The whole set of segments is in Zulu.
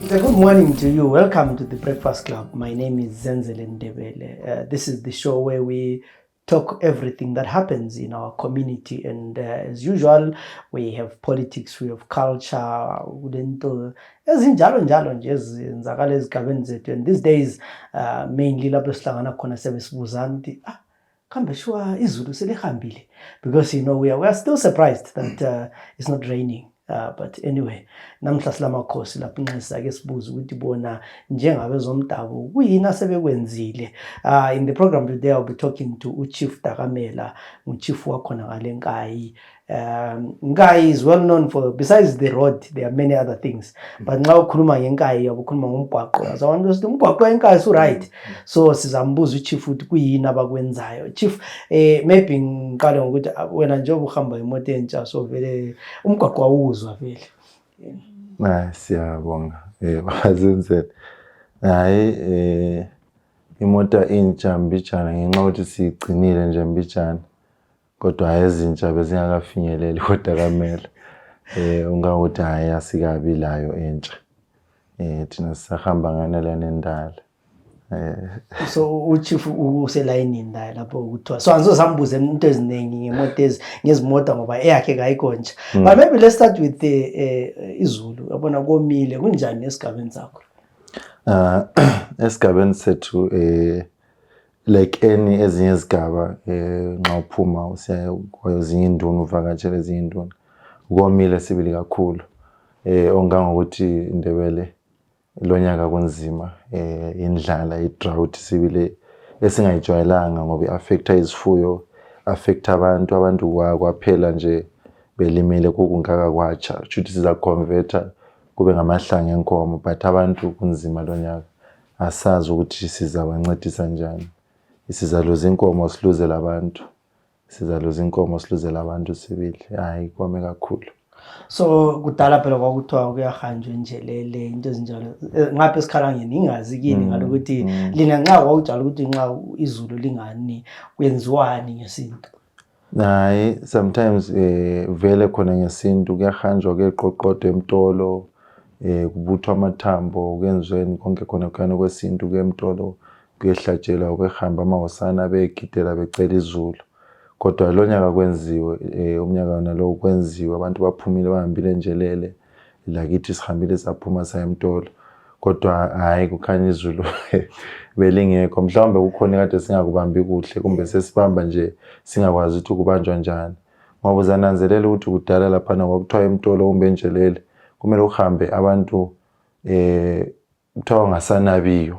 Good morning to you. Welcome to the Breakfast Club. My name is Zenzele Ndebele. This is the show where we talk everything that happens in our community. And as usual, we have politics, we have culture, kulento ezinjalo njalo nje ezenzakala ezigabeni zethu. And these days, mainly lapho sihlangana khona sebesibuzana ukuthi, "Ah, kambe shuwa izulu selihambile?" Because we are still surprised that it's not raining. But anyway, namhla silamakhosi lapho inxesi ake sibuze ukuthi bona njengabezomdabu kuyini asebekwenzile. In the program today I'll be talking to uChief Dakamela, uChief wakhona ngale Nkayi. Nkayi is well known for, besides the road, there are many other things. But nxa ukhuluma ngeNkayi uyabe ukhuluma ngomgwaqo. So abantu besithi umgwaqo weNkayi su right. So sizambuza uChief ukuthi kuyini abakwenzayo. Chief, maybe ngiqale ngokuthi, ah, wena njengoba uhamba imoto entsha, so vele umgwaqo awuzwa vele. Hayi, siyabonga bazenzele. Hayi, imoto intsha mbijana ngenxa yokuthi siyigcinile nje mbijana, kodwa hhayi ezintsha bezingakafinyeleli kodwa kamele ungakuthi hhayi asikabi layo entsha, thina sisahamba nganalana endala. So uChief uselayinini la lapho kuthiwa, so angizosambuza into eziningi ngemoto ngezimoto ngoba eyakhe kayikho nje. But maybe let's start with the izulu. Yabona komile, kunjani esigabeni sakho? Esigabeni sethu, like any ezinye izigaba, nxa uphuma usiya kwezinye induna, uvakatshela ezinye induna, komile sibili kakhulu, ongangokuthi Ndebele lonyaka kunzima, indlala, i-drought sibili esingayijwayelanga ngoba i-affecta izifuyo, affect abantu. Abantu kwaphela nje belimile kukungaka kwatsha, kusho siza-converta kube ngamahlanga enkomo, but abantu kunzima lonyaka, asazi ukuthi sizabancedisa njani. Sizaluza inkomo, siluze labantu, sizaluza inkomo, siluze labantu sibili. Hayi, kwame kakhulu. So kudala phela kwakuthiwa kuyahanjwa enjelele, into ezinjalo. Ngapha esikhalangeni ingazi kini ngalokuthi lina nxa kwakujala ukuthi nxa izulu lingani kwenziwani ngesintu? Hayi, sometimes vele khona ngesintu kuyahanjwa kuyeqoqodwa emtolo, kubuthwa amathambo, kwenziweni konke khona khona kwesintu, kuye emtolo kuyehlatshelwa, behamba amahosana begidela becela izulu. Kodwa lo nyaka kwenziwe, umnyaka wona lo kwenziwe, abantu baphumile bahambile enjelele lakithi, sihambile saphuma saya emtolo, kodwa hhayi, kukhanya izulu belingekho. Mhlawumbe kukhona kade singakubambi kuhle kumbe sesibamba nje singakwazi ukuthi kubanjwa njani, ngoba uzananzelela ukuthi kudala laphana kwakuthiwa emtolo kumbe enjelele kumele uhambe abantu kuthiwa ngasanabiyo.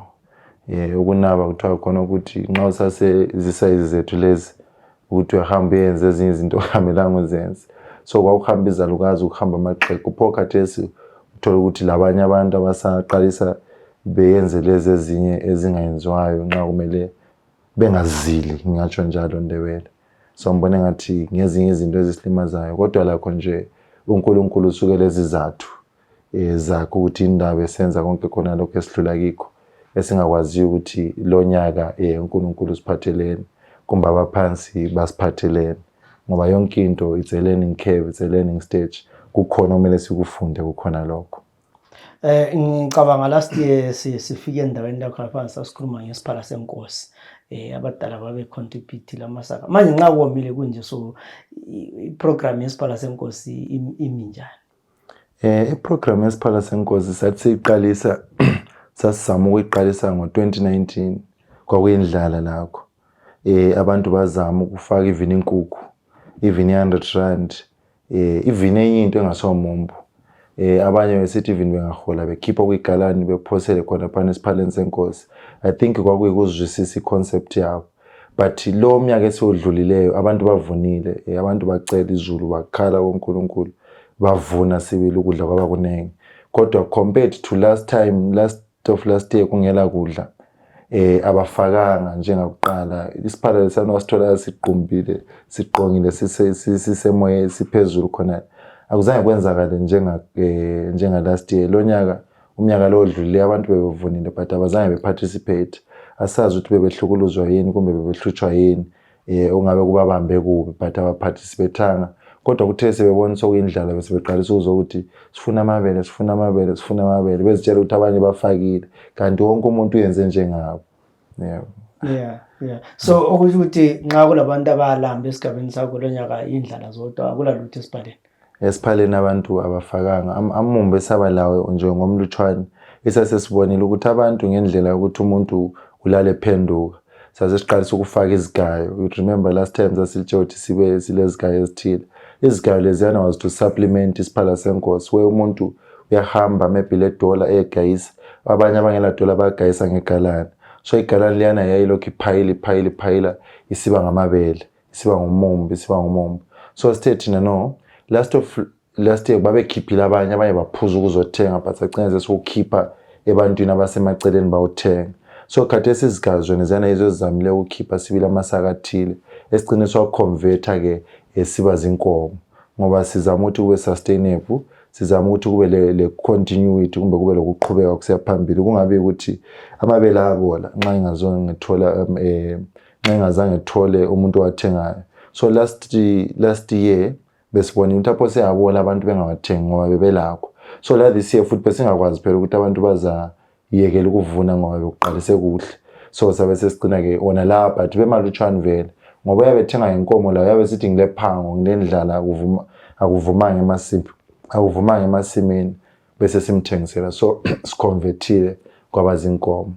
Ukunaba kuthiwa khona ukuthi nxa usasezisa zethu lezi ukuthi uyahamba uyenze ezinye izinto okungamelanga uzenze, so kwakuhamba izalukazi, ukuhamba amaxhegu. Pho khathesi uthola ukuthi labanye abantu abasaqalisa beyenze lezi ezinye ezingayenziwayo nxa kumele bengazili, ngingatsho njalo Ndebele. So ngibona engathi ngezinye izinto ezisilimazayo, kodwa lakho nje uNkulunkulu usuke lezizathu zakhe ukuthi indaba esenza konke khona lokho esihlula kikho, esingakwaziyo ukuthi lo nyaka uNkulunkulu usiphatheleni kumbe abaphansi basiphatheleni, ngoba yonke into, it's a learning curve, it's a learning stage, kukhona okumele sikufunde kukhona lokho. Ngicabanga last year sifike endaweni la khona phansi sasikhuluma ngesiphala senkosi. Abadala babe contribute amasaka. Manje nxa komile kunje, so i-program yesiphala senkosi imi njani? I-program yesiphala senkosi sathi siyiqalisa, sasizama ukuyiqalisa ngo-2019, kwakuyindlala lakho. Abantu bazama ukufaka even inkukhu, even i-R100, even enye into engasomumbu. Abanye besithi even bengahola bekhipha kwigalani bephosele khona phana esiphaleni senkosi. I think kwakuyikuzwisisa i-concept yabo. But lo mnyaka esiwudlulileyo abantu bavunile, abantu bacela izulu, bakhala kuNkulunkulu, bavuna sibili, ukudla kwaba kuningi. Kodwa compared to last time, last of last year, kungela kudla, abafakanga njengakuqala. Isiphala lesana wasithola siqumbile, siqongile, sisemoyeni, siphezulu khona, akuzange kwenzakale njenga last year. Lo nyaka, umnyaka lo odlulile, abantu bebevunile but abazange beparticipate. Asazi ukuthi bebehlukuluzwa yini kumbe bebehlutshwa yini, ongabe kubabambe kubi, but abaparticipatanga. Kodwa kuthe sebebona sokuyindlala bese beqalisa ukuzwa ukuthi sifuna amabele, sifuna amabele, sifuna amabele, bezitshela ukuthi abanye bafakile, kanti wonke umuntu uyenze njengabo. Yebo. Yeah. So okusho ukuthi nxa kulabantu abalamba esigabeni sakho lonyaka, indlala zodwa, akulalutho esiphaleni. Esiphaleni abantu abafakanga. Amumbu esaba lawo nje ngomlutshwane, esasesibonile ukuthi abantu ngendlela yokuthi umuntu ulale phenduka, sase siqalisa ukufaka izigayo. You remember last time sasilitshe ukuthi sibe silezigayo ezithile. Izigayo leziyana was to supplement isiphala senkosi, where umuntu uyahamba maybe le dola eyegayisa, abanye abangela dola bayagayisa ngegalani. So igalani liyana yayilokhu iphayila, iphayila, iphayila, isiba ngamabele, isiba ngumumbu, isiba ngumumbu. So sithe thina no, last of last year babekhiphile abanye, abanye baphuza ukuzothenga, but sagcina sesiwukhipha ebantwini abasemaceleni bawuthenga. So khathesi izigayo zona ziyana yizo ezizamile ukukhipha sibili amasaka athile, esigcine siwaconverta-ke esiba zinkomo, ngoba sizama ukuthi kube sustainable, sizama ukuthi kube le continuity kumbe kube lokuqhubeka kusiya phambili, kungabi ukuthi amabele ayabola nxa ingazange ngithola nxa ingazange ngithole umuntu owathengayo. So last year besibona ukuthi apho seyabona abantu bengawathengi ngoba bebelakho. So la this year futhi besingakwazi phela ukuthi abantu bazayekela ukuvuna ngoba bekuqalise kuhle. So sabe sesigcina-ke wona la, but bemalutshwane vele, ngoba uyabe ethenga ngenkomo la, uyabe sithi ngilephango, ngilendlala, akuvumanga emasimini, akuvumanga emasimini, bese simthengisela. So siconvertile kwaba zinkomo.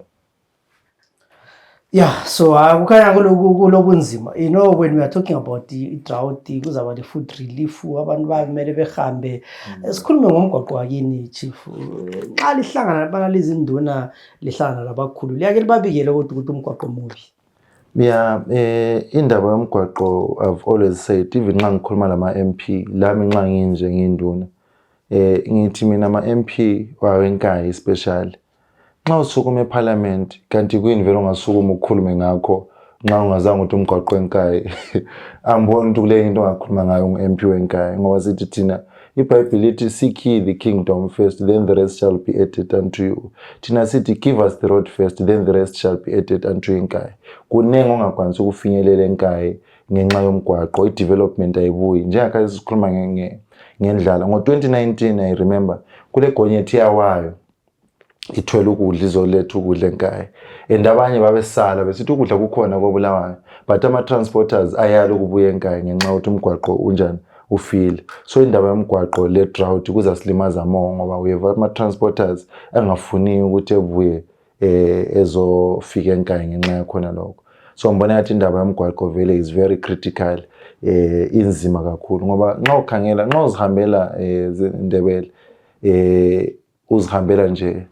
Yeah, so kukhanya kulobunzima. When we are talking about the drought, kuzaba le food relief, abantu bayamele behambe. Sikhulume ngomgwaqo wakini, chief. Nxa lihlangana bana lezinduna, lihlangana labakhulu, liyake libabikele kodwa ukuthi umgwaqo mubi? Yeah, indaba yomgwaqo, I've always said, even nxa ngikhuluma lama MP lami, nxa nginje ngiyinduna, ngithi mina ama MP wawenkayi especially, nxa usukuma eParliament, kanti kuyini vele ungasukuma ukhulume ngakho nxa ungazange ukuthi umgwaqo wenkayi? Angiboni ukuthi kule into ongakhuluma ngayo ngu-MP wenkayi, ngoba sithi thina iBhayibheli lithi, "Seek ye the kingdom first, then the rest shall be added unto you." Thina sithi, "Give us the road first, then the rest shall be added unto you." Enkayi kuningi ongakwanisi ukufinyelela enkayi ngenxa yomgwaqo, i-development ayibuyi. Njengakhathi sikhuluma ngendlala ngo-2019, I remember kule gonyethi yawayo ithwele ukudla, izoletha ukudla enkayi, and abanye babesala besithi ukudla kukhona koBulawayo, but ama-transporters ayala ukubuya enkayi ngenxa yokuthi umgwaqo unjani, ufile. So indaba yomgwaqo le drought kuzasilimaza more, ngoba we have ama-transporters angafuniyo ukuthi ebuye ezofika enkayi ngenxa yakhona lokho. So ngibona ngathi indaba yomgwaqo vele is very critical, inzima kakhulu, ngoba nxa ukhangela, nxa uzihambela Ndebele, uzihambela nje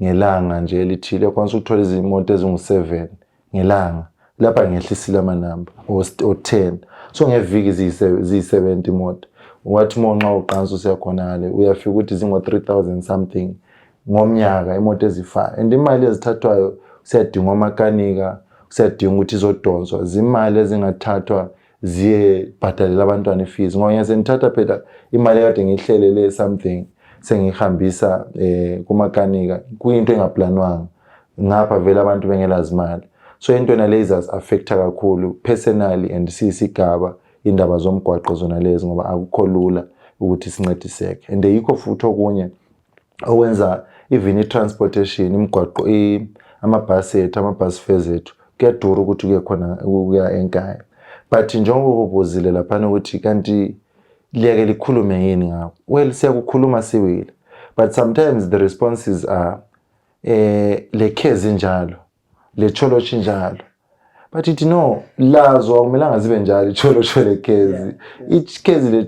ngelanga nje elithile, uyakwanisa ukuthola izimoto ezingu-7 ngelanga lapha, ngehlisile amanamba, or 10. So ngeviki ziyi-70 imoto. Wathi mo nxa uqansa usiya khonale, uyafika ukuthi zingo-3000 something ngomnyaka imoto ezifayo, and imali ezithathwayo siyadingwa amakanika, siyadinga ukuthi izodonswa, zimali ezingathathwa ziyebhadalela abantwana ifees, ngoba ngiyasengithatha phela imali ekade ngiyihlelele something, sengihambisa kumakanika, kuyinto engaplanwanga ngapha vele abantu bengelazimali. So into yona lezi affecta kakhulu personally and siyisigaba, indaba zomgwaqo zona lezi, ngoba akukho lula ukuthi sincediseke. And yikho futhi okunye okwenza even i-transportation, imigwaqo, amabhasi ethu, ama-bus fares ethu kuyadura ukuthi kuye khona ukuya enkaya. But njengoba ubuzile laphana ukuthi kanti liyake likhulume yini ngakho, well, siyakukhuluma sibili, but sometimes the responses are le Kezi injalo, le Tsholotsho injalo, but ithi no, lazo akumelanga zibe njalo iTsholotsho leKezi. IKezi le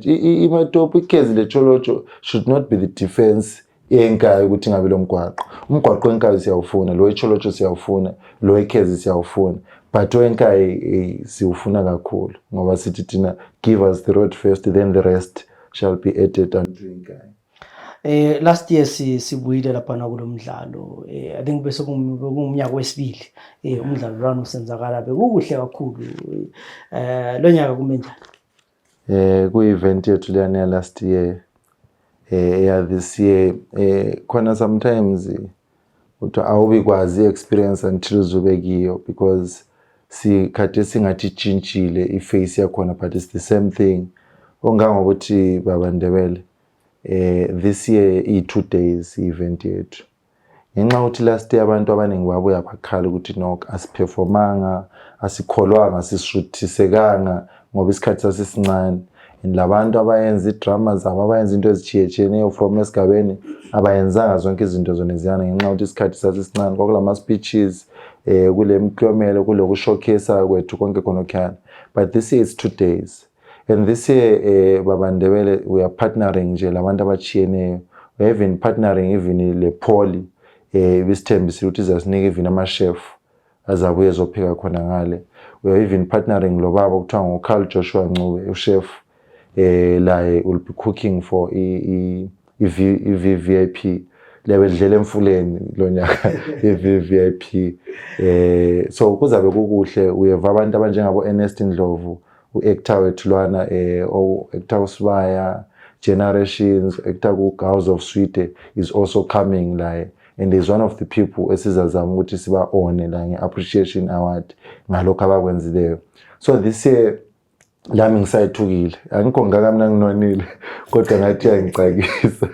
iMatopo, iKezi leTsholotsho should not be the defense yenkayi ukuthi ingabe lo mgwaqo. Umgwaqo wenkayi siyawufuna, lo weTsholotsho siyawufuna, lo weKezi siyawufuna, but owenkayi siwufuna kakhulu, ngoba sithi thina, "Give us the road first, then the rest shall be added unto inkayi." Last year sibuyile lapha kulomdlalo. I think bese kungumnyaka wesibili umdlalo lwana usenzakala, bekukuhle kakhulu. Lo nyaka kume njani? Ku-event yethu leyana ya last year, ya this year, khona sometimes uthi awubi kwazi i-experience until uzube kiyo, because sikhathi singathi itshintshile i-face yakhona, but it's the same thing. Ongangokuthi baba Ndebele, this year i-2 days event yethu. Ngenxa yokuthi last year abantu abaningi babuya bakhala ukuthi no, asiperformanga, asikholwanga, asisuthisekanga ngoba isikhathi sasisincane. And labantu abayenza idrama zabo, abayenza into ezitshiyetshiyeneyo from esigabeni, abayenzanga zonke izinto zoneziyana ngenxa yokuthi isikhathi sasisincane. Kwakulama speeches, kule miklomelo, kuloku showcase kwethu konke khonokhuyana. But this year it's 2 days. And this year, Baba Ndebele, we are partnering nje labantu abatshiyeneyo. We are even partnering even le Poly, ibisithembisile ukuthi izasinika even ama-chef azabuye ezopheka khona ngale. We are even partnering lo baba okuthiwa nguCarl Joshua Ncube, uchef, laye will be cooking for i-VVIP liyabe lidlela emfuleni lo nyaka i-VVIP. So kuzabe kukuhle. Uyeva abantu abanjengabo Ernest Ndlovu, u-actor wethu lwana, o-actor uSibaya Generations, actor ku-House of Zwide, is also coming laye and is one of the people esizazama ukuthi siba-one la nge-appreciation award ngalokho abakwenzileyo. So this year lami ngisayithukile, angikho ngaka mina nginonile, kodwa ngathi iyangicakisa,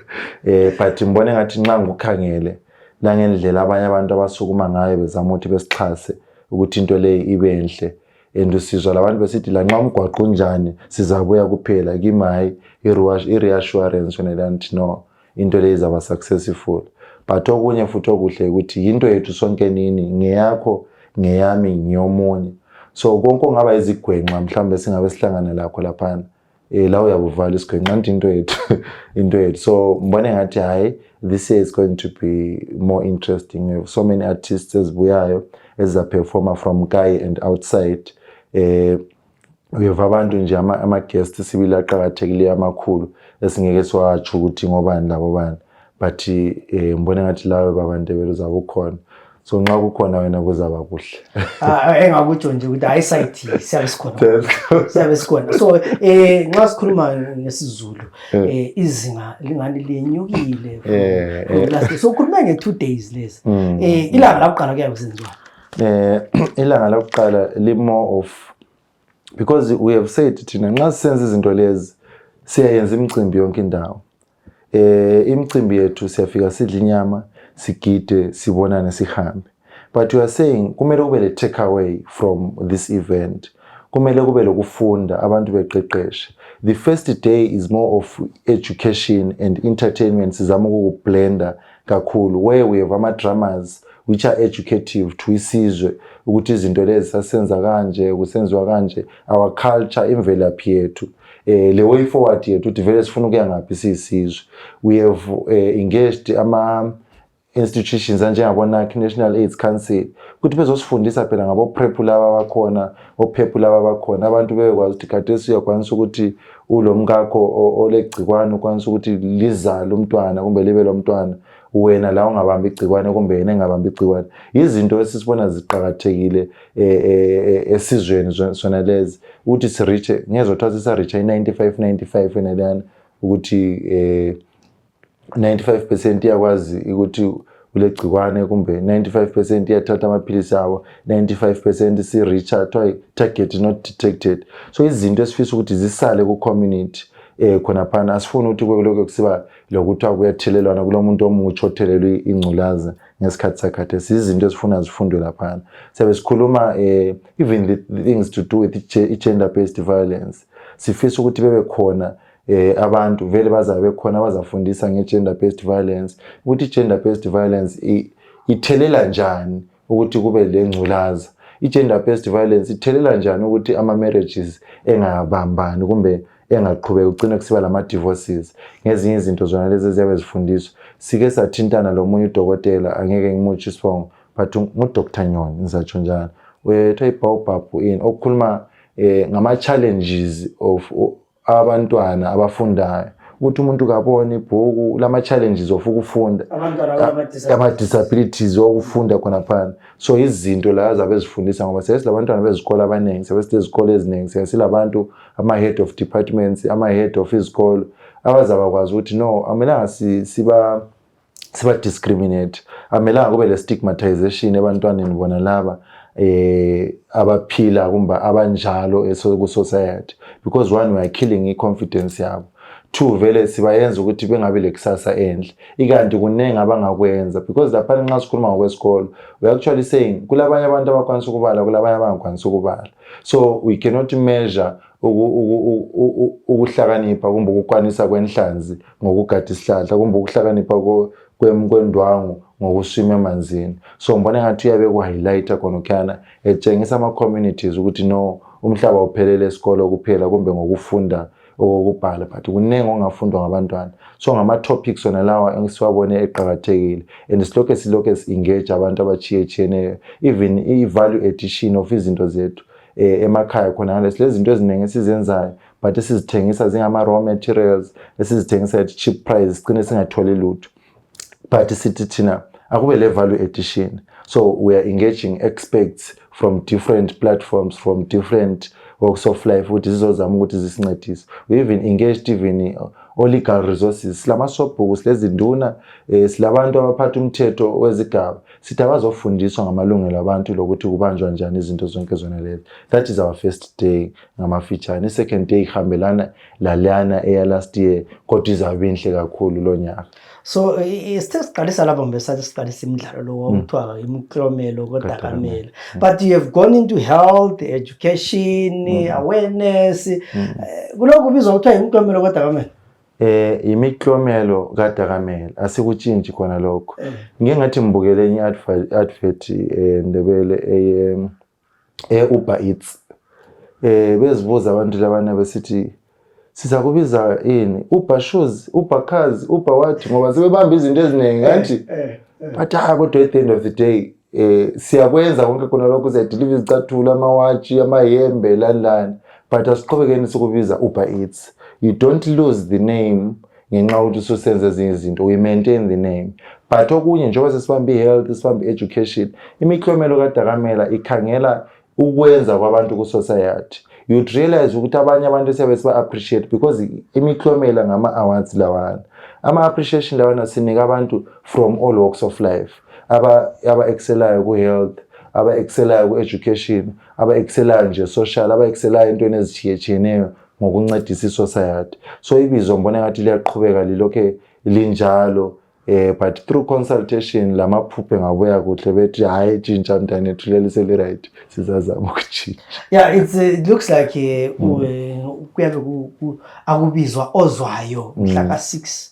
but ngibone ngathi nxa ngikukhangele la ngendlela abanye abantu abasukuma ngayo bezama ukuthi besixhase ukuthi into leyi ibe enhle, and usizwa labantu besithi lanxa umgwaqo unjani sizabuya kuphela kimi, hayi, i-reassurance yona leyana ukuthi no, into leyi izaba successful. But okunye futhi okuhle ukuthi yinto yethu sonke nini, ngeyakho, ngeyami, ngiyomunye. So konke okungaba izigwenxa mhlawumbe singabe sihlangana lakho laphana, la uyabuvala isigwenxa anti into yethu, into yethu. So ngibone ngathi hayi, this year is going to be more interesting. We have so many artists ezibuyayo ezizaperforma from Kai and outside. We have abantu nje ama-guest sibili aqakathekileyo amakhulu esingeke siwatsho ukuthi ngobani labo bani, but ngibone ngathi lawe baba Ndebele uzabe ukhona, so nxa kukhona wena kuzaba kuhle. Ah, engakutsho nje ukuthi hayi, site siyabe sikhona, siyabe sikhona. So nxa sikhuluma ngesiZulu, izinga lingani liyenyukile from last year. So ukhuluma nge-2 days lezi, ilanga lakuqala kuyabe kusenziwa? Ilanga lokuqala li more of, because we have said thina nxa sisenza izinto lezi siyayenza imicimbi yonke indawo. Imicimbi yethu siyafika sidle inyama, sigide, sibonane, sihambe, but we are saying kumele kube le take away from this event, kumele kube lokufunda, abantu beqeqeshe. The first day is more of education and entertainment, sizama ukukublenda kakhulu, where we have ama-dramas which are educative to isizwe ukuthi izinto lezi sasenza kanje, kusenziwa kanje, our culture, imvelaphi yethu, le way forward yethu, ukuthi vele sifuna ukuya ngaphi siyisizwe. We have engaged ama institutions anjengabo-NAC, National AIDS Council, ukuthi bezosifundisa phela ngabo-PrEP laba abakhona, o-PEP laba abakhona, abantu bebekwazi ukuthi khathesi uyakwanisa ukuthi ulomkakho olegcikwane, ukwanisa ukuthi lizale umntwana kumbe libe lo mntwana, wena la ungabambi igcikwane kumbe yena engabambi igcikwane. Izinto esisibona ziqakathekile esizweni sona lezi, ukuthi si-reach-e ngezothiwa sisa-reach-a i-95 95 yena leyana ukuthi 95% iyakwazi ukuthi ulegcikwane kumbe 95% iyathatha amaphilisi abo, 95% si-reach-a kuthiwa target not detected. So izinto esifisa ukuthi zisale ku-community khonaphana, asifuni ukuthi kube lokhu kusiba lokuthiwa kuyathelelwana kulo muntu omutsha othelelwe ingculaza ngesikhathi sakhathesi. Izinto esifuna zifundwe laphana. Siyabe sikhuluma even the things to do with i-gender based violence. Sifisa ukuthi bebe khona abantu vele bazabe bekhona abazafundisa nge-gender based violence, ukuthi i-gender based violence ithelela njani ukuthi kube le ngculaza, i-gender based violence ithelela njani ukuthi ama-marriages engabambani kumbe engaqhubeki, ugcine kusiba lama-divorces, ngezinye izinto zona lezi eziyabe zifundiswa. Sike sathintana lomunye udokotela, angeke ngimutsho isibongo, but nguDr Nyoni, ngizatsho njalo, uyethwa i-Baobab ini okukhuluma ngama-challenges of abantwana abafundayo, ukuthi umuntu kaboni ibhuku, lama-challenges of ukufunda, abantwana abama-disabilities. Ama-disabilities okufunda khonaphana. So izinto la zabe zifundisa ngoba siyaye silabantwana bezikolo abaningi, siyabe silezikolo eziningi, siyaye silabantu ama-head of departments, ama-head of izikolo abazabakwazi ukuthi no, amelanga siba discriminate, amelanga kube le stigmatization ebantwaneni bona laba. Abaphila kumbe abanjalo ku-society, because one, we are killing i-confidence yabo. Two, vele sibayenza ukuthi bengabi lekusasa enhle, ikanti kuningi abangakwenza, because laphana nxa sikhuluma ngokwesikolo, we actually saying kulabanye abantu abakwanisa ukubala, kulabanye abangakwanisi ukubala. So we cannot measure ukuhlakanipha kumbe ukukwanisa kwenhlanzi ngokugada isihlahla, kumbe ukuhlakanipha kwendwangu ngokuswima emanzini. So ngibona engathi uyabe ku-highlighta khonokhuyana, etshengisa ama-communities ukuthi no, umhlaba uphelele esikolo kuphela kumbe ngokufunda okokubhala, but kuningi okungafundwa ngabantwana. So ngama-topics wona lawa engisiwabone eqakathekile, and silokhe si-engage abantu abatshiye-tshiyeneyo, even i-value addition of izinto zethu emakhaya khona ngale. Silezi zinto eziningi esizenzayo, but esizithengisa zingama-raw materials, esizithengisa at cheap price, sigcine singatholi lutho. But sithi thina akube le value addition. So we are engaging experts from different platforms, from different walks of life, ukuthi zizozama ukuthi zisincedise. We even engaged even o-legal resources, silamasobhuku, silezinduna, silabantu abaphatha umthetho wezigaba. Sithi abazofundiswa ngamalungelo abantu lokuthi kubanjwa njani izinto zonke zona lezi. That is our first day ngamafitshane. I-second day ihambelana lalana eya last year, kodwa izabe inhle kakhulu lo nyaka. So sithe siqalisa lapha, ngibe sathi siqalisa imidlalo lo okuthiwa imiklomelo koDakamela, but you have gone into health, education, awareness. Kulokhu kubizwa kuthiwa imiklomelo koDakamela. Imiklomelo kaDakamela, asikutshintshi khona lokho. Ngike ngathi ngibukele enye advert, Ndebele, eye Uber Eats. Bezibuza abantu labana besithi, "Sizakubiza ini? Uber shoes, Uber cars, Uber what?" Ngoba sebebamba izinto eziningi ngathi. But ah, kodwa at the end of the day siyakwenza konke khona lokho, siyadeliver izicathulo, amawatshi, amayembe, lani lani, but asiqhubekeni sikubiza Uber Eats. You don't lose the name ngenxa yokuthi ususenza ezinye izinto. We maintain the name, but okunye, njengoba sesibambe i-health, sibambe i-education, imiklomelo kaDakamela ikhangela ukwenza kwabantu ku-society. You'd realize ukuthi abanye abantu siyabe siba-appreciate, because imiklomela ngama-awards lawana, ama-appreciation lawana sinika abantu from all walks of life, aba-excelayo ku-health, aba-excelayo ku-education, aba-excelayo nje social, aba-excelayo entweni ezitshiyetshiyeneyo ngokuncedisa i-society. So ibizo ngibona ngathi liyaqhubeka lilokhe linjalo, but through consultation lamaphupho engabuya kuhle, bethi, "Hayi, tshintsha mntanethu, leli seli-right," sizazama ukutshintsha. Yeah, it looks like kuyabe akubizwa ozwayo mhla ka-6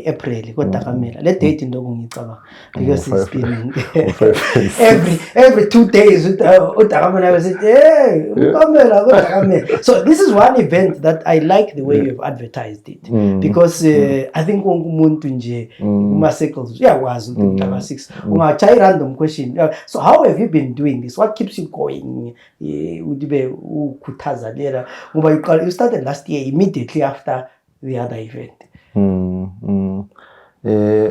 April koDakamela. Le date into ngicabanga because it's been every 2 days uDakamela besithi, "Hey, uDakamela, koDakamela." So this is one event that I like the way you've advertised it, because I think wonke umuntu nje kuma circles uyakwazi ukuthi mhla ka-6 ungatshaya i-random question. So how have you been doing this? What keeps you going, ukuthi ube ukhuthaza lera, ngoba you started last year immediately after the other event?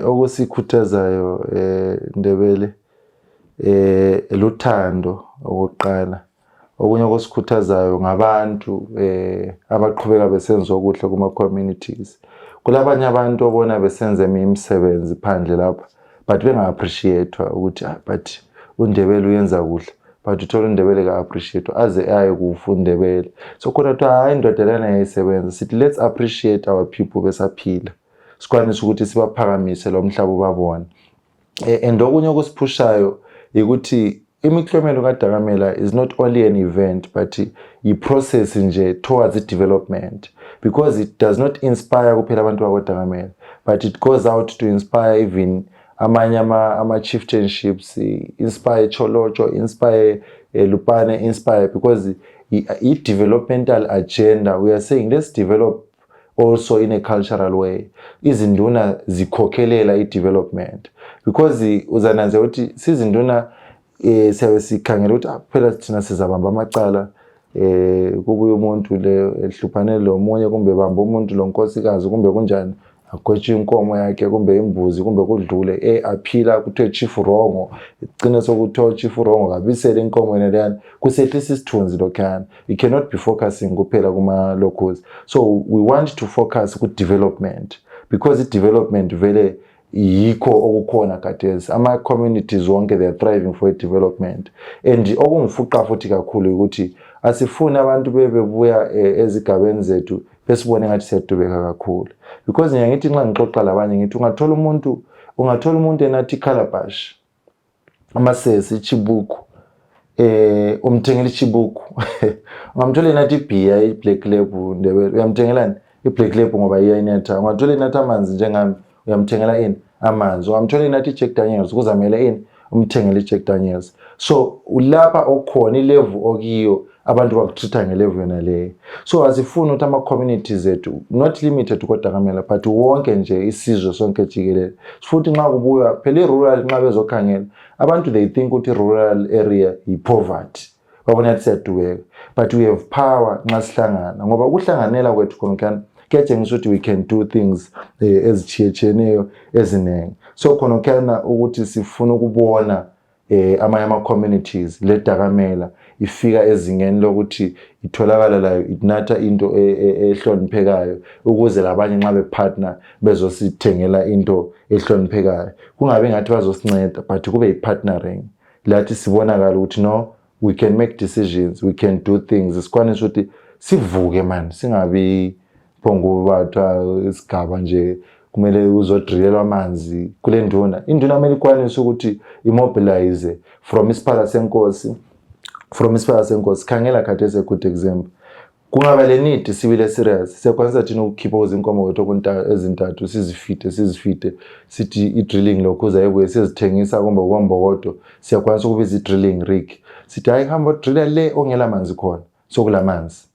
Okusikhuthazayo, Ndebele, luthando okokuqala. Okunye okusikhuthazayo ngabantu abaqhubeka besenza okuhle kuma communities. Kulabanye abantu obona besenza eminye imisebenzi phandle lapha, but benga-appreciate ukuthi, ah, but uNdebele uyenza kuhle, but uthola uNdebele ka-appreciate aze aye kufa uNdebele. So khona kuthiwa, "Hayi, indoda lena yayisebenza." Sithi let's appreciate our people besaphila, sikwanise ukuthi sibaphakamise lo mhlaba ubabone. And okunye okusiphushayo ukuthi imiklomelo kaDakamela is not only an event, but i-process nje towards i-development, because it does not inspire kuphela abantu bakoDakamela, but it goes out to inspire even amanye ama-chieftainships, inspire Tsholotsho, inspire Lupane, inspire, because i-developmental agenda, we are saying let's develop also in a cultural way. Izinduna zikhokhelela i-development, because uzananze ukuthi sizinduna siyabe sikhangela ukuthi, ah, phela thina sizabamba amacala, kubuye umuntu le ehluphane lo munye, kumbe bamba umuntu lo nkosikazi, kumbe kunjani, agwetshwe inkomo yakhe kumbe imbuzi, kumbe kudlule aphila, kuthiwe chief wrong, igcine sokuthiwa chief wrong kabisele inkomo yena leyana, kusehlisa isithunzi lokhuyana. You cannot be focusing kuphela kuma-locals. So we want to focus ku-development, because i-development vele Yikho okukhona khathesi, ama-communities wonke, they are thriving for development. And okungifuqa futhi kakhulu ukuthi asifuni abantu bebebuya ezigabeni zethu besibone ngathi siyadubeka kakhulu, because ngiya ngithi nxa ngixoxa labanye, ngithi ungathola umuntu enathi calabash, amasesi, ichibuku, umthengela ichibuku. Ungamthola enathi ibhiya, i-Black Label, Ndebele, uyamthengelani i-Black Label ngoba iyayinetha. Ungathola enathi amanzi njengami, uyamthengela ini? Amanzi. Ungamthola enathi i-Jack Daniels, kuzamele ini? Umthengele i-Jack Daniels. So ulapha okhona, i-level okiyo, abantu bakutreat-a nge-level yona leyo. So asifuni ukuthi ama-communities ethu, not limited koDakamela, but wonke nje, isizwe sonke jikelele futhi, nxa kubuywa phela i-rural, nxa bezokhangela abantu, they think ukuthi i-rural area yi-poverty, babona ngathi siyadubeka. But we have power nxa sihlangana, ngoba ukuhlanganela kwethu khonokuyana kuyatshengisa ukuthi we can do things ezitshiyetshiyeneyo eziningi. So khonokuyana ukuthi sifuna ukubona amanye ama-communities leDakamela ifika ezingeni lokuthi itholakala layo inatha into ehloniphekayo, ukuze labanye nxa be-partner bezosithengela into ehloniphekayo, kungabi ngathi bazosinceda, but kube yi-partnering lathi, sibonakala ukuthi no, we can make decisions, we can do things, sikwanise ukuthi sivuke man, singabi phongubatha isigaba nje kumele uzodrilelwa amanzi kule nduna. Induna kumele ikwanise ukuthi i-mobilize from isiphala senkosi, from isiphala senkosi. Khangela khathesi, a good example, kungaba le need sibile serious, siyakwanisa thina ukukhipha izinkomo kwethu ezintathu, sizifide, sithi i-drilling lokhu uzayibuye sizithengisa kumbe kwambokodo. Siyakwanisa ukubiza i-drilling rig, sithi hayi, hamba drilla le ongela manzi khona, sokulamanzi.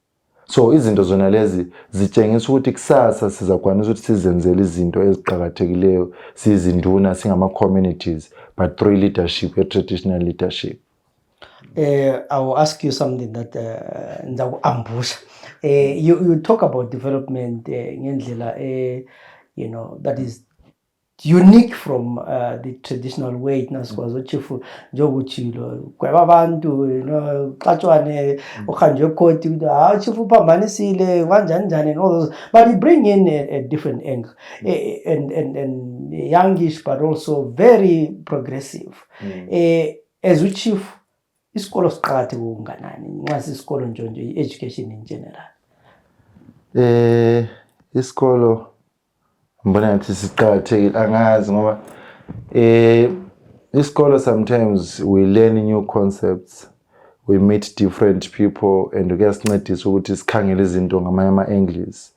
So izinto zona lezi zitshengisa ukuthi kusasa sizakwanisa ukuthi sizenzele izinto eziqakathekileyo sizinduna, singama-communities, but through leadership, ye-traditional leadership. I will ask you something that ngizaku-ambusha. You talk about development ngendlela that is unique from the traditional way. Thina sikwazi o-chief, njengokutshilo, gweba abantu, xatshwane, uhanjwe ekhoti ukuthi hayi, chief uphambanisile kanjani njani and all those, but you bring in a different angle and youngish but also very progressive. As u-chief, isikolo siqakatheke okunganani, nxa sisikolo nje nje i-education in general? Isikolo ngibona ngathi siqakathekile, angazi, ngoba isikolo sometimes we learn new concepts, we meet different people, and kuyasincedisa ukuthi sikhangele izinto ngamanye ama-angles,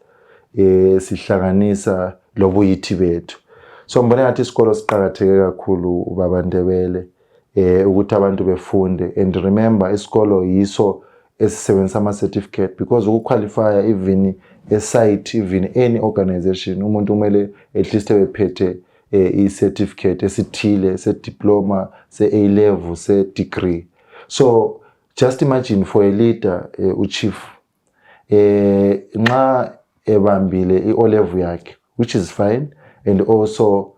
sihlanganisa lobuyithi bethu. So ngibona ngathi isikolo siqakatheke kakhulu, ubaba Ndebele, ukuthi abantu befunde. And remember, isikolo yiso esisebenzisa ama-certificate, because uku-qualify even e-site, even any organization, umuntu kumele at least ebephethe i-certificate esithile se-diploma, se-A level, se-degree. So just imagine for a leader, u-chief, nxa ebambile i-O level yakhe, which is fine, and also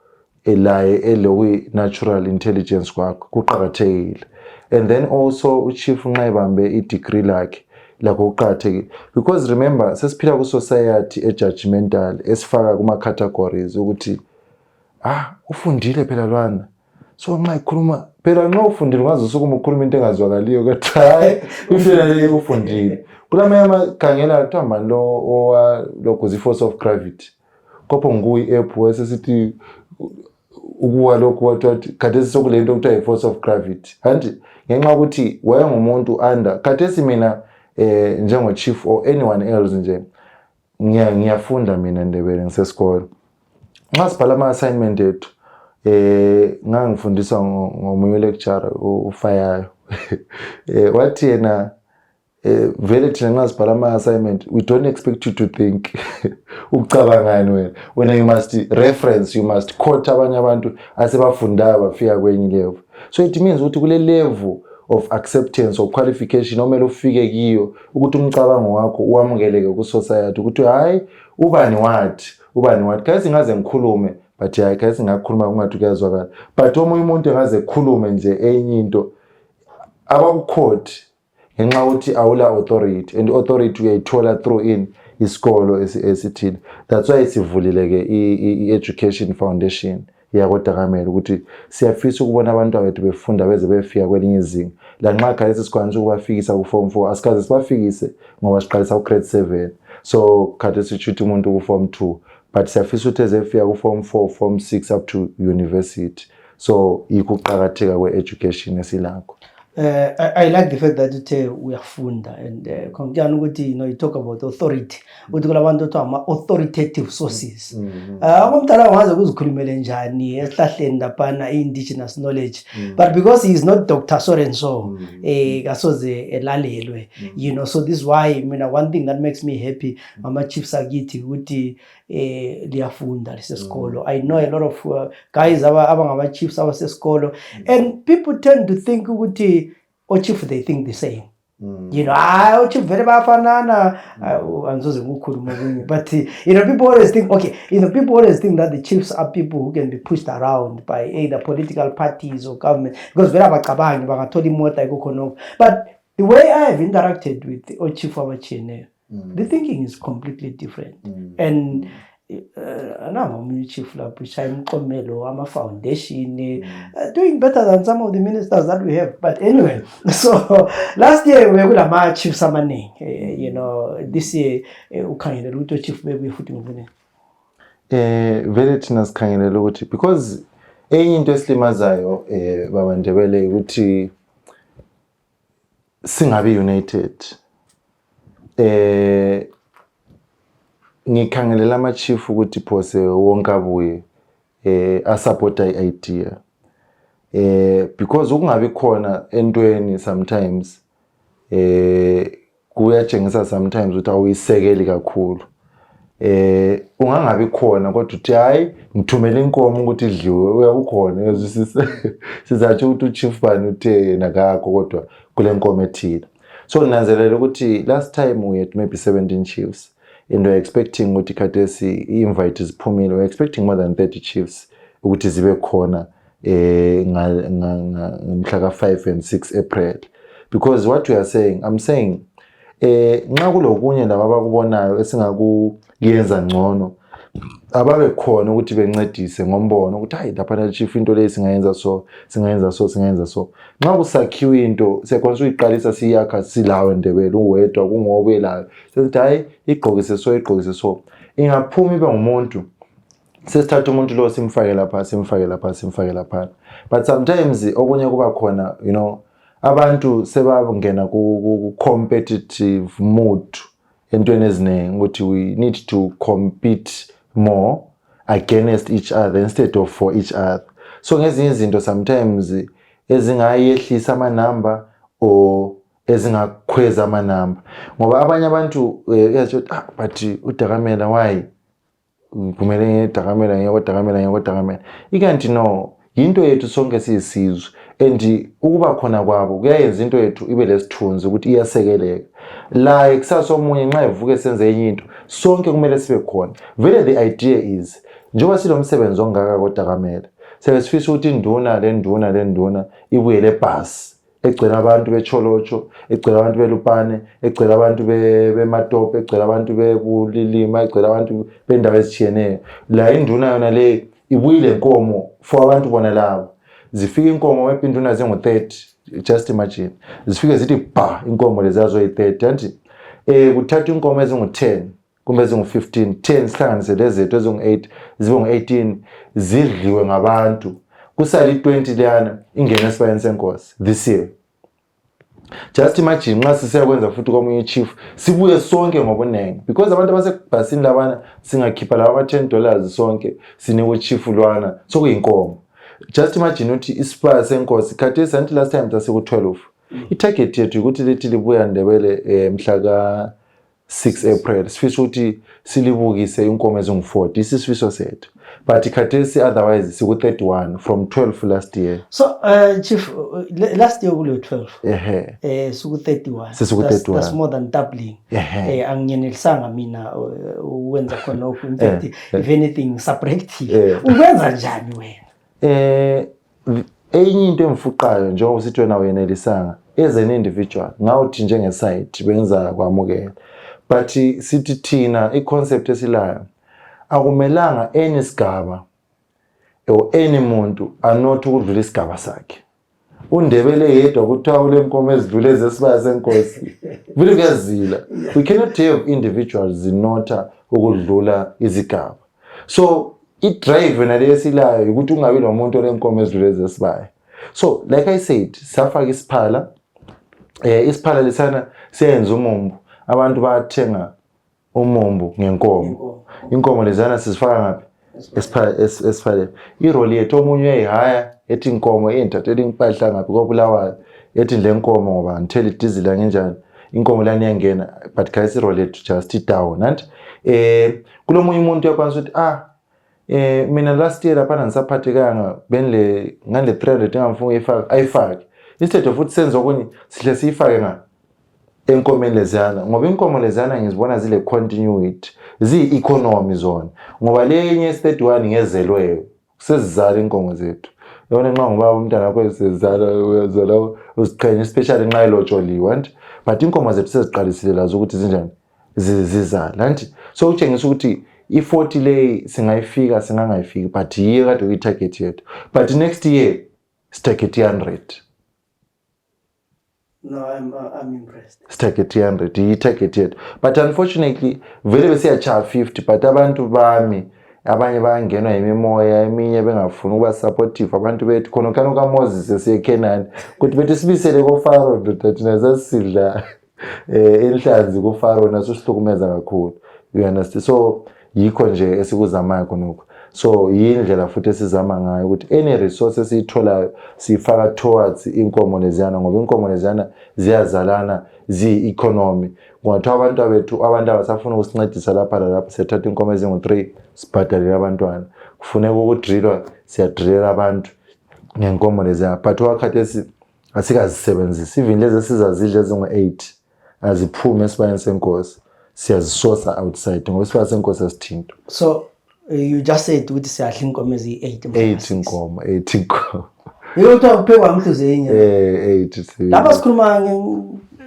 elaye elokuyi-natural intelligence kwakho kuqakathekile, and then also u-chief nxa ebambe i-degree lakhe, lakho kuqakathekile, because remember, sesiphila ku-society e-judgmental, esifaka kuma-categories ukuthi ah, ufundile phela lwana. So nxa ikhuluma phela, nxa ufundile ungaze usukuma ukhuluma into engazwakaliyo, kodwa hayi, into leyo ufundile. Kulamanye amakhangela kuthiwa mani lo owalokhu zi-force of gravity kopho nguyi-app, wasesithi ukuwa lokhu, wathi khathesi sokule nto okuthiwa yi-force of gravity, anti ngenxa yokuthi wayengumuntu under. Khathesi mina njengo-chief or anyone else nje, ngiyafunda mina, Ndebele, ngisesikolo, nxa sibhala ama-assignment ethu, ngangifundiswa ngomunye lecturer ufayayo, wathi yena vele thina nxa sibhala ama-assignment, we don't expect you to think, ukucabangani wena. Wena you must reference, you must quote abanye abantu asebafundayo bafika kwenye level. So it means ukuthi kule level of acceptance or qualification omele ufike kiyo ukuthi umcabango wakho wamukeleke ku-society, ukuthi hhayi, ubani wathi, ubani wathi khathi ngaze ngikhulume, but hayi, khathi ngakhuluma kungathi kuyazwakala, but omunye umuntu engaze ekhulume nje enye into, abakukhoti ngenxa yokuthi awula authority, and authority uyayithola through in isikolo esithile. That's why sivulile ke i-education foundation. yakoDakamela ukuthi siyafisa ukubona abantu bethu befunda beze befika kwelinye izinga. Lanxa khathesi sikwanisa ukubafikisa ku-form 4, asikaze sibafikise ngoba siqalisa ku-grade 7, so khathesi sitshuthi umuntu ku-form 2, but siyafisa ukuthi ezefika ku-form 4, form 6, up to university. So yikho ukuqakatheka kwe-education esilakho. I like the fact that uthe uyafunda and khonkuyana ukuthi you talk about authority, ukuthi kulabantu othiwa ama-authoritative sources. Okomdala ungaze kuzikhulumele njani esihlahleni laphana i-indigenous knowledge, but because he is not Dr. So and so, kasoze elalelwe. So this is why mina, one thing that makes me happy ngama-chiefs akithi ukuthi liyafunda, lisesikolo. I know a lot of guys abangama-chiefs abasesikolo, and people tend to think ukuthi o-chief, they think the same. Hayi, o-chief vele bayafanana. Angisoze ngikukhuluma okunye, but people always think, okay, people always think that the chiefs are people who can be pushed around by either political parties or government, because vele abacabangi, bangathola imota, yikho khonokho. But the way I have interacted with o-chief abatshiyeneyo, the thinking is completely different. And ananga omunye uchief lapho ushaya umqomelo ama-foundation, doing better than some of the ministers that we have. But anyway, so last year bekulama-chiefs amaningi. This year, ukhangelela ukuthi ochief bebuye futhi ngobunengi? Vele thina sikhangelela ukuthi, because enye into esilimazayo, baba Ndebele, ukuthi singabi united. Ngikhangelela ama chief ukuthi phose wonke abuye asupporta i-idea, because ukungabi khona entweni sometimes kuyatshengisa sometimes ukuthi awuyisekeli kakhulu. Ungangabi khona kodwa uthi, "Hayi, ngithumela inkomo ukuthi idliwe," uyabukhona. Uyazwisisa? Sizatsho ukuthi uchief bani uthe yena kakho kodwa kule nkomo ethile. So nginanzelela ukuthi last time we had maybe 17 chiefs, and we're expecting ukuthi khathesi i-invite ziphumile, we're expecting more than 30 chiefs ukuthi zibe khona ngomhla ka-5 and 6 April, because what we are saying, I'm saying, nxa kulokunye laba abakubonayo esingakuyenza ngcono, ababe khona ukuthi bencedise ngombono ukuthi, "Hayi, laphana chief, into leyi singayenza so, singayenza so, singayenza so." Nxa kusakhiwa into, siyakwanisa ukuyiqalisa, siyakha silawe Ndebele, uwedwa kungobuyelayo, sesithi, "Hayi, igqokise so, igqokise so." Ingaphuma ibe ngumuntu, sesithatha umuntu lo, simfake lapha, simfake lapha, simfake lapha. But sometimes okunye kuba khona, abantu sebangena ku-competitive mood entweni eziningi, ukuthi we need to compete more against each other instead of for each other. So ngezinye izinto sometimes ezingayehlisa amanamba or ezingakhweza amanamba, ngoba abanye abantu uyatsho ukuthi, "Ah, but uDakamela, why kumele ngiyeDakamela, ngiye koDakamela, ngiye koDakamela?" Ikanti no, yinto yethu sonke siyisizwe, and ukuba khona kwabo kuyayenza into yethu ibe lesithunzi ukuthi iyasekeleka. La kusasa omunye nxa evuke senze enye into, sonke kumele sibe khona. Vele the idea is, njengoba silomsebenzi ongaka koDakamela, siyabe sifisa ukuthi induna le nduna le nduna ibuye le bhasi egcwele abantu beCholotsho, egcwele abantu beLupane, egcwele abantu beMatopo, egcwele abantu beBulilima, egcwele abantu bendawo ezitshiyeneyo. La induna yona le ibuyile nkomo for abantu bona labo. Zifika inkomo, maybe induna zingu-30, just imagine, zifike zithi ba inkomo leziya zoyi-30, anti kuthathwa inkomo ezingu-10 kumbe ezingu-15, 10 sihlanganise lezethu ezingu-8, zibe ngu-18, zidliwe ngabantu, kusale i-20 leyana ingene esibayeni senkosi this year. Just imagine nxa sisiyakwenza futhi komunye chief, sibuye sonke ngobunengi, because abantu abasebhasini labana, singakhipha laba ama-$10 sonke, sinike uchief lwana, sokuyinkomo. Just imagine ukuthi isibaya senkosi khathesi, anti last time sasiku-12, i-target yethu ukuthi lithi libuya Ndebele mhla ka-6 April, sifisa ukuthi silibukise inkomo ezingu-40, isisifiso sethu. But khathesi otherwise siku-31 from 12 last year. So chief, last year kulo 12, ehe suku 31. Sesiku That's, 31. that's more than doubling. Anginyenelisanga mina ukwenza khonokho. In fact, if anything, subtractive. Ukwenza njani wena? Enye into emfuqayo, njengoba usithi wena uyenelisanga as an individual, ngawuthi njenge-site benza kwamukela, but sithi thina i-concept esilayo, akumelanga any sigaba Or any muntu anothi ukudlula isigaba sakhe. UNdebele yedwa kuthiwa ulenkomo ezidlule ezesibaya senkosi, vele kuyazila. We cannot have individuals zinotha ukudlula izigaba. So i-drive yona le esilayo ukuthi ungabi nomuntu olenkomo ezidlule ezesibaya. So like I said, safaka isiphala, isiphala lesana siyenza umumbu, abantu bayathenga umumbu ngenkomo. Inkomo lezana sizifaka ngaphi? Esiphaleni. Iroli yethu, omunye uyayihaya, ethi inkomo eyintatshela impahla ngaphi koBulawayo, ethi le nkomo ngoba ngithela idizili angenjani, inkomo lani iyangena. But guys, iroli yethu just i-down anti kulomunye umuntu uyakwanisa ukuthi mina last year laphana ngisaphathekanga, benile ngale 300 engangifuna uyifaka, ayifake instead of ukuthi senze okunye, sihle siyifake nga enkomeni leziyana, ngoba inkomo leziyana ngizibona zile continuity, ziyi-economy zona, ngoba le enye esi-31 ngezelweyo, sezizala inkomo zethu yona. Nxa ngubaba umntana wakho esezala, uyazala uziqhenye, especially nxa elotsholiwe anti. But inkomo zethu seziqalisile lazo ukuthi zinjani, zizala anti. So kutshengisa ukuthi i-40 leyi singayifika, singangayifiki, but yiyo kade kuyi-target yethu. But next year sitarget i-100. No, I'm impressed. Sitarget i-100, iyi-target yethu. But unfortunately vele besiyachaya 50, but abantu bami abanye bayangenwa yimimoya eminye, bengafuni ukuba supportive abantu bethu khona khana kaMoses esiye eKenani, ukuthi bethi sibisele koFaro, ndoda, thina sasidla inhlanzi kuFaro, naso sihlukumeza kakhulu, you understand? So yikho nje esikuzamayo khonokho. So yindlela futhi esizama ngayo ukuthi any resource esiyitholayo siyifaka towards inkomo leziyana, ngoba inkomo leziyana ziyazalana, ziyi-economy. Kungathiwa abantu bethu, abantu abasafuna ukusincedisa lapha lalapha, siyathatha inkomo ezingu-3 sibhadalele abantwana. Kufuneka ukudrilwa, siyadrilela abantu ngenkomo leziya. But wakhathesi asikazisebenzisi, even lezi esizazidla ezingu-8 aziphume esibayeni senkosi, siyazisosa outside, ngoba isibaya senkosi asithinto. So you just said ukuthi siyadla inkomo eziyi-8? 8 inkomo, 8 inkomo. Yiko kuthiwa kuphekwa umhluzi enye? 8. Lapha sikhuluma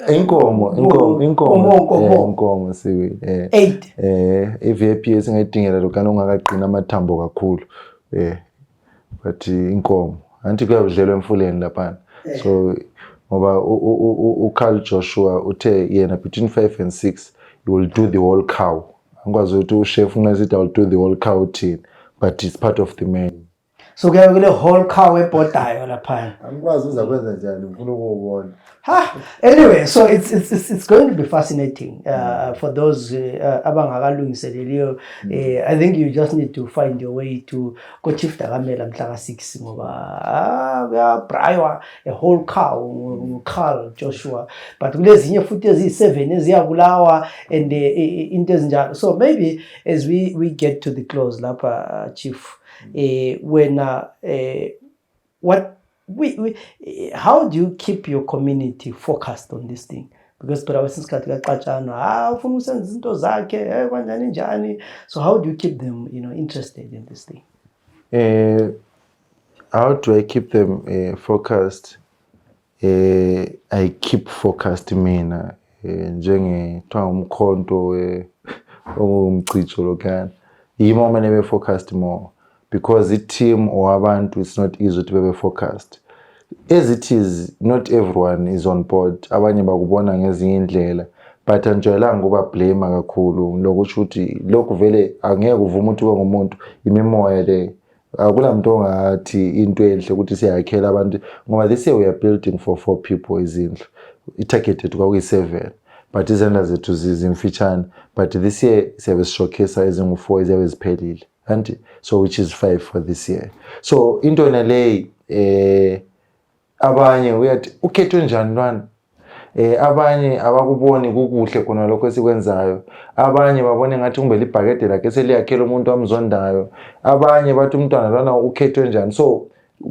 Inkomo, inkomo, inkomo. Inkomo, inkomo. Inkomo sibili. 8. I-VIP esingayidingela lokana ungakaqini amathambo kakhulu, but inkomo anti kuyawudlelwa emfuleni laphana. So ngoba uCarl Joshua uthe yena between 5 and 6 you will do the whole cow. Angikwazi ukuthi uchef unesithi "I will do the whole cow" thini, but it's part of the menu. So kuyabe kule whole cow ebhodayo laphana? Angikwazi uzakwenza njani, ngifuna ukuwubona. Ha, anyway, so it's going to be fascinating for those abangakalungiseleliyo. I think you just need to find your way to ko Chief Dakamela mhla ka-6, ngoba kuyabraywa a whole cow nguCarl Joshua, but kulezinye futhi eziyi-7 eziyabulawa and into ezinjalo. So maybe as we get to the close lapha, Chief, wena what we how do you keep your community focused on this thing? Because phela kwesinye isikhathi kuyaxatshanwa, ah, ufuna usenza izinto zakhe, kanjani njani. So how do you keep them interested in this thing? How do I keep them focused? I keep focused mina njenge kuthiwa umkhonto ongumcijo lokhuyana. Yimi okumele be focused more, because i-team or abantu, it's not easy ukuthi bebe focused. As it is, not everyone is on board. Abanye bakubona ngezinye indlela, but angijwayelanga ukuba blame kakhulu. Lokusho ukuthi lokhu vele angeke uvume ukuthi ube ngumuntu, imimoya le. Akula muntu ongathi into enhle ukuthi siyakhela abantu, ngoba this year we are building for four people izindlu. I-target yethu kwakuyi-seven, but izandla zethu zimfitshane. But this year siyabe sishowcase ezingu-four eziyabe ziphelile anti, so which is five for this year. So into yona leyi, abanye uyathi ukhethwe njani lwana, abanye abakuboni kukuhle khona lokho esikwenzayo, abanye babone ngathi kumbe libhakede lakhe seliyakhela umuntu amzondayo, abanye bathi umntwana lwana ukhethwe njani. So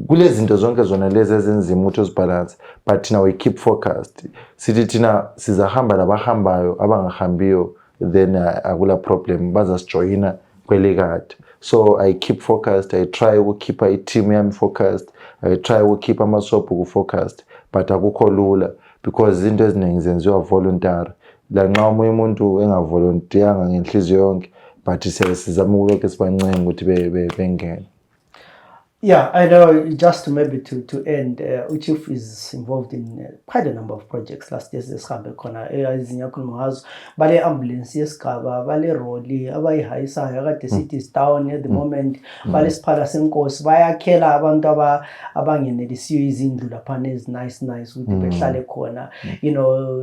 kulezi zinto zonke zona lezi ezinzima ukuthi uzibalance, but thina we keep focused. Sithi thina sizahamba labahambayo, abangahambiyo then akula problem, bazasijoyina kwelikade. So I keep focused, I try ukukhipha i-team yami focused, I try ukukhipha amasobhuku focused, but akukho lula because izinto eziningi zenziwa voluntary, lanxa omunye umuntu engavolontiyanga ngenhliziyo yonke, but siyabe sizama ukulokhu sibancenga ukuthi bengene. Yeah, I know. Just maybe to end, uChief is involved in quite a number of projects. Last year sesihambe khona ezinye akhuluma ngazo, bale ambulance yesigaba, bale roli abayihayisayo akade sithi is down at the moment, bale siphala senkosi, bayakhela abantu abangenelisiyo izindlu laphana ezi nice nice ukuthi behlale khona,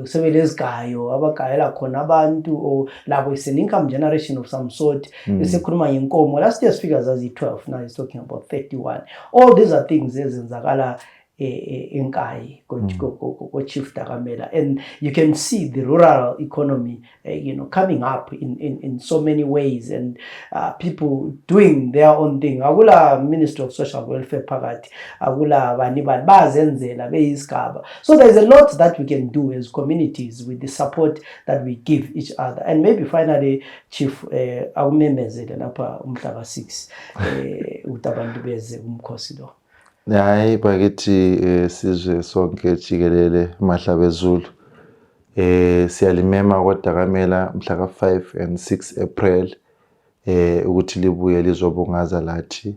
sebelezigayo abagayela khona abantu or labo. It's an income generation of some sort. Esekhuluma ngenkomo, last year's figures aziyi-12, now he's talking about 31. All these are things ezenzakala eNkayi ko-Chief Dakamela, and you can see the rural economy coming up in so many ways and people doing their own thing. Akula Ministry of Social Welfare phakathi, akula bani bani, bazenzela beyisigaba. So there's a lot that we can do as communities with the support that we give each other. And maybe finally, Chief, akumemezele lapha umhla ka-6 ukuthi abantu beze umkhosi lo. Hayi bakithi, sizwe sonke jikelele, mahlabezulu. Siyalimema kwaDakamela mhla ka5 and 6 April ukuthi libuye lizobungaza lathi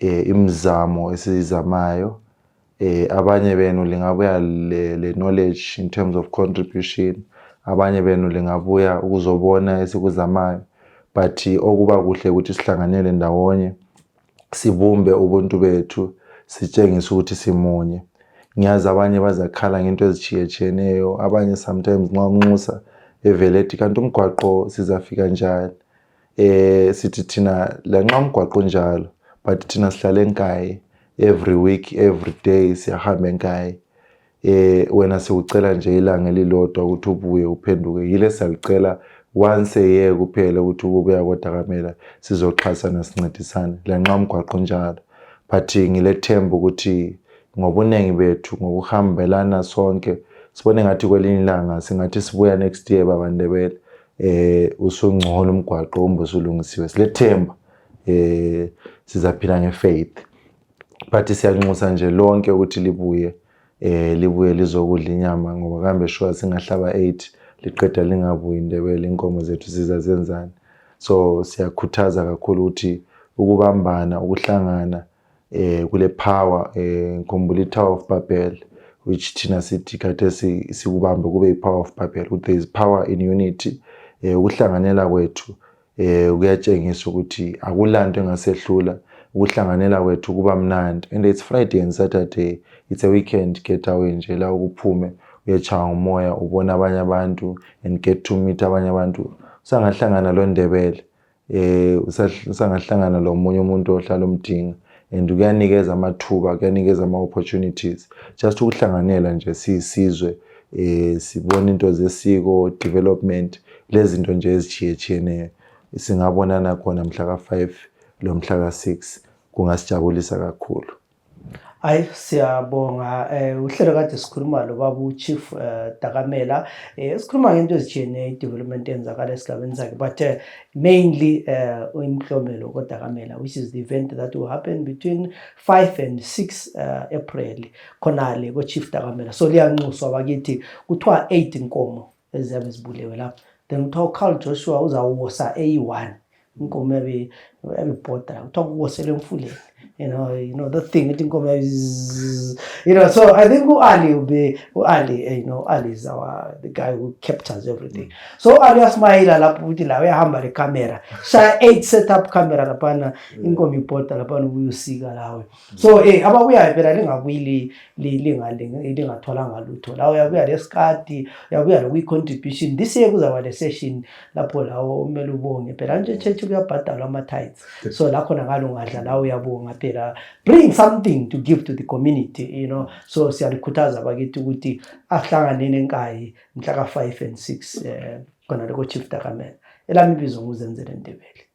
imizamo esizamayo. Abanye benu lingabuya le knowledge in terms of contribution, abanye benu lingabuya ukuzobona esikuzamayo, but okuba kuhle ukuthi sihlanganele ndawonye, sibumbe ubuntu bethu, sitshengise ukuthi simunye. Ngiyazi abanye bazakhala ngento ezitshiyetshiyeneyo. Abanye sometimes nxa umnxusa evele ethi, "Kanti umgwaqo sizafika njani?" Sithi thina lanxa umgwaqo unjalo, but thina sihlala eNkayi every week, every day siyahamba eNkayi. Wena sikucela nje ilanga elilodwa ukuthi ubuye uphenduke. Yile siyalicela once a year kuphela ukuthi ubuya koDakamela, sizoxhasana, sincedisane lanxa umgwaqo unjalo. But ngilethemba ukuthi ngobuningi bethu, ngokuhambelana sonke, sibone ngathi kwelinye ilanga singathi sibuya next year, baba Ndebele, usungcono umgwaqo kumbe usulungisiwe. Silethemba, sizaphila ngefaith, but siyanxusa nje lonke ukuthi libuye lizokudla inyama, ngoba kambe sure singahlaba 8 liqeda lingabuyi Ndebele, inkomo zethu sizazenzani? So siyakhuthaza kakhulu ukuthi ukubambana, ukuhlangana kule power. Ngikhumbula i-Tower of Babel, which thina sithi khathesi sikubambe kube i-Power of Babel, ukuthi there is power in unity. Ukuhlanganela kwethu kuyatshengisa ukuthi akulanto engasehlula. Ukuhlanganela kwethu kuba mnandi, and it's Friday and Saturday, it's a weekend getaway nje la ukuphume uyetshaya ngumoya, ubona abanye abantu and get to meet abanye abantu. Usangahlangana lo Ndebele, usangahlangana lo munye umuntu ohlala umdinga, and kuyanikeza amathuba, kuyanikeza ama-opportunities just ukuhlanganela nje siyisizwe, sibona into zesiko, development, lezi zinto nje ezitshiyetshiyeneyo. Singabonana khona mhla ka-5 lo mhla ka-6, kungasijabulisa kakhulu. Hayi, siyabonga. Uhlelo kade sikhuluma lo baba uChief Dakamela, sikhuluma ngento ezitshiyeneyo, i-development eyenzakala esigabeni sakhe, but mainly imhlomelo koDakamela, which is the event that will happen between 5 and 6 April khonale ko-Chief Dakamela. So liyanxuswa bakithi. Kuthiwa 8 inkomo eziyabe zibulewe lapho, then kuthiwa uCarl Joshua uzawuwosa eyi-1 inkomo yabe yabibhoda la, kuthiwa kuwosele emfuleni, you know the thing ithi inkomo yabe. So I think u-Ali will be u-Ali, Ali is our the guy who captures everything. So u-Ali uyasmayila lapho ukuthi la uyahamba le camera, shaya 8 setup camera laphana, inkomo ibhoda laphana, ubuye usika lawe. So ababuyayo phela lingabuyi lingatholanga lutho la. Uyabuya lesikati, uyabuya lokuyi-contribution. This year kuzaba le session lapho lawo kumele ubonge phela nje, church kuyabhadalwa ama-tithes, so la khona ngalo ungadla la uyabonga phela, bring something to give to the community. So siyalikhuthaza bakithi ukuthi ahlanganeni eNkayi mhla ka-5 and 6 khona leko Chief Dakamela. Elami ibizo nguZenzele Ndebele.